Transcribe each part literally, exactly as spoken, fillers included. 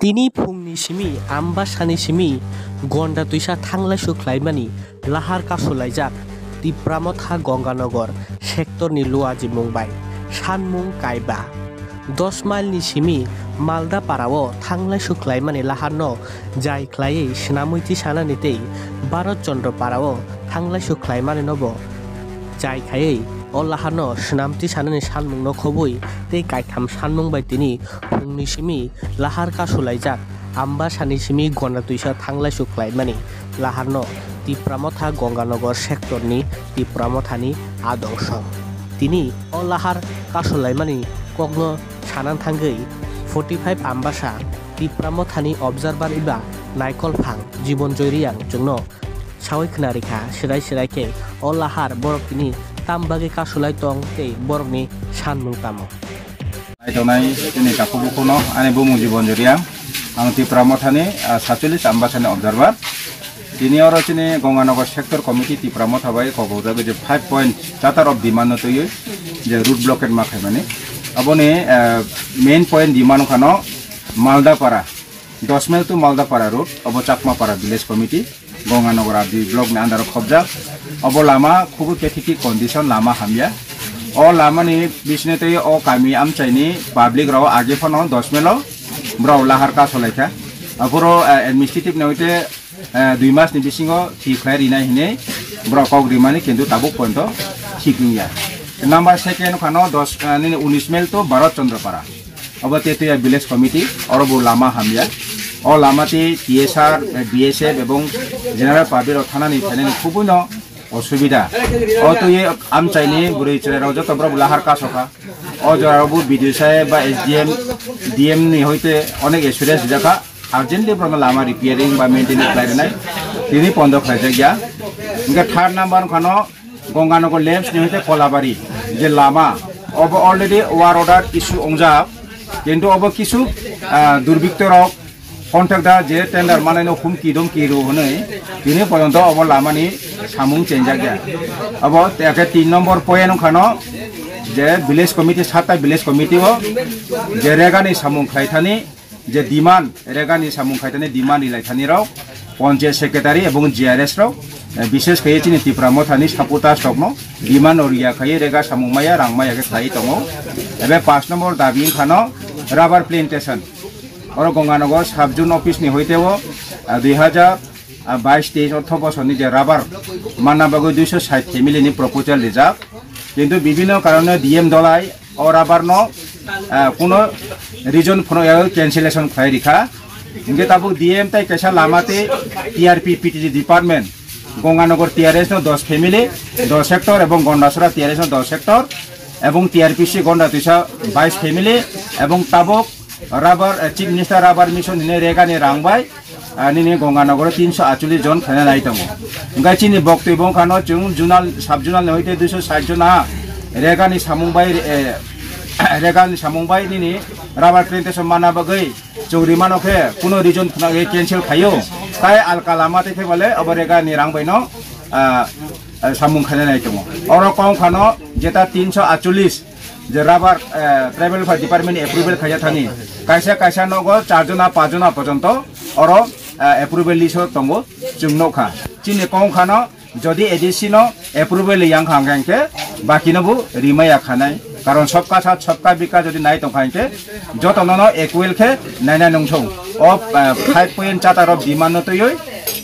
Tini phungni simi Ambasani simi gonda twisa thanglaisu khlaimani lahar kasulaijak Tipra Motha Gonganagar sector ni Luaji mung bai sanmung kaiba. Dos mile ni simi Malda Para o thanglaisu khlaimani lahar no jai khlaiwi swnamwi tisanani tei Bharat Chandra Para o thanglaisu khlaimani no bo jai khaiwi o lahar no swnam tisanani sanmung no khobwi tei kaitham sanmung bai tini phungni simi lahar kasulaijak Ambasani simi gonda twisa thanglaisu khlaimani laharno Tipra Motha Gonganagar sector ni Tipra Mothani adongso. Tini o lahar kasulaimani kokno sanan thangwi forty five Ambasa Tipra Mothani observer iba naikol phang Jibon Joy Reang chwngno sawi khna rikha, sirai sirai khe o lahar borok tini tam bagwi kasulai tong tei borokni sanmung tamo. Naitongnai chini takhuk bukhukno ani bumung Jibon Joy Reang, ang Tipra Mothani, ah, satchollish Ambasani observer. Tini oro chini Gonganagar sector committee Tipra Motha bai kok rwjak je five point charter of demand no twiwi je road blockade ma khaimani. Aboni, ah, main point demand wngkhano Malda Para. Dos mile to Maldapara road, obo Chakmapara village committee, Gonganagar R D block ni under o khobjak. Obo lama khubui pathetic condition, lama hamya. O lama ni bisine tei o kami amchai ni public rok age phano dos mile o borok lahar kasolaikha. Aphuru, eh, administrative ni hoite, eh, dui mas ni bisingo thik khlai rinai hinui borok kok rimani, kintu tabuk poito thik wngya. Number second phano dos, eh, nini unis mile to Bharat Chandrapara. Obo Tetuya Village Committee, oro bo lama hamya. O lama tei T S R, B S F ebong general public rok thanani phainani khubui no osubida. O twi amchai ni bwrwi chwrai rok joto borok bo lahar kasokha. O jora rok bo B D O saheb ba S D M, D M ni hoite onek assurance rijakha. Urgently borok no lama repairing ba maintenance khlai rwnai. Tini pondo khlaijak ya. Hingke third number phano Gonganagar L A M P S ni hoite Kolabari je lama, obo already work order issue ongjak, kintu obo kisu, ah, durbikto rok contractor je tender manai no humki domki rw hwnwi tini porjonto obo lama ni samung chenjak ya. Obo te ke tin number point wngkha no je village committee, satta village committee o je rega ni samung khlai thani, je demand, rega ni samung khaitani demand rilai thani rok, Panchayat Secretary ebong G R S rok, eh, bishes khe chini Tipra Motha ni supporters rok no demand no riya khai rega samung maya, rang maya khe khlai tongo. Ebe paanch number dabi wngkha no rubber plantation. Oro Gonganagar Sub Zone Office ni hoite o, ah, dui hajar, ah, bais teis ortho bosor ni je rubber manna bagwi duiso sait family ni proposal rijak. Kintu bibhinno karone D M dolai o rubber no, ah, kuno reason phano ya cancellation khlai rikha. Hingke tabuk D M tai kaisa lama tei T R P P T G department, Gonganagar T R S no dos family, dos hectare, ebong Gondasora T R S no dos hectare, ebong T R P C Gonda Twisa bais family, ebong tabuk rubber, eh, Chief Minister Rubber Mission hine rega ni rang bai, ah, nini Gonganagar o tinso acholish jon khaina nai tongo. Hingke chini boktwi bongkha no chwng zonal, sub zonal ni hoite duiso sait jon ha rega ni samung bai, eh, rega ni samung bai nini rubber plantation manna bagwi chwng rimano khe kuno reason phano cancel khaio. Tai alka lama tei khe bale obo rega ni rang bai no, ah, ah, samung khaina nai tongo. Oro kong khano jeta tinso acholish je rubber, eh, tribal welfare department ni approval khaijak thani. Kaisa kaisa nogo char jona, panch jona porjonto oro, eh, approval list o tongo, chwng nukha. Chini kong khano jodi A D C no approval yang kha hingke baki no bo rimaya khanai. Karon sabka saath sabka vikas jodi nai tongkha hingke joto no no equal khe naina nungsong. O, eh, five point charter of demand no twiwi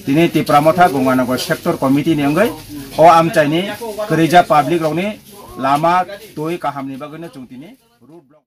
tini Tipra Motha Gonganagar sector committee ni wngwi o amchai ni kwrwija public rok ni lama twi kaham ni bagwi no chwng tini road block.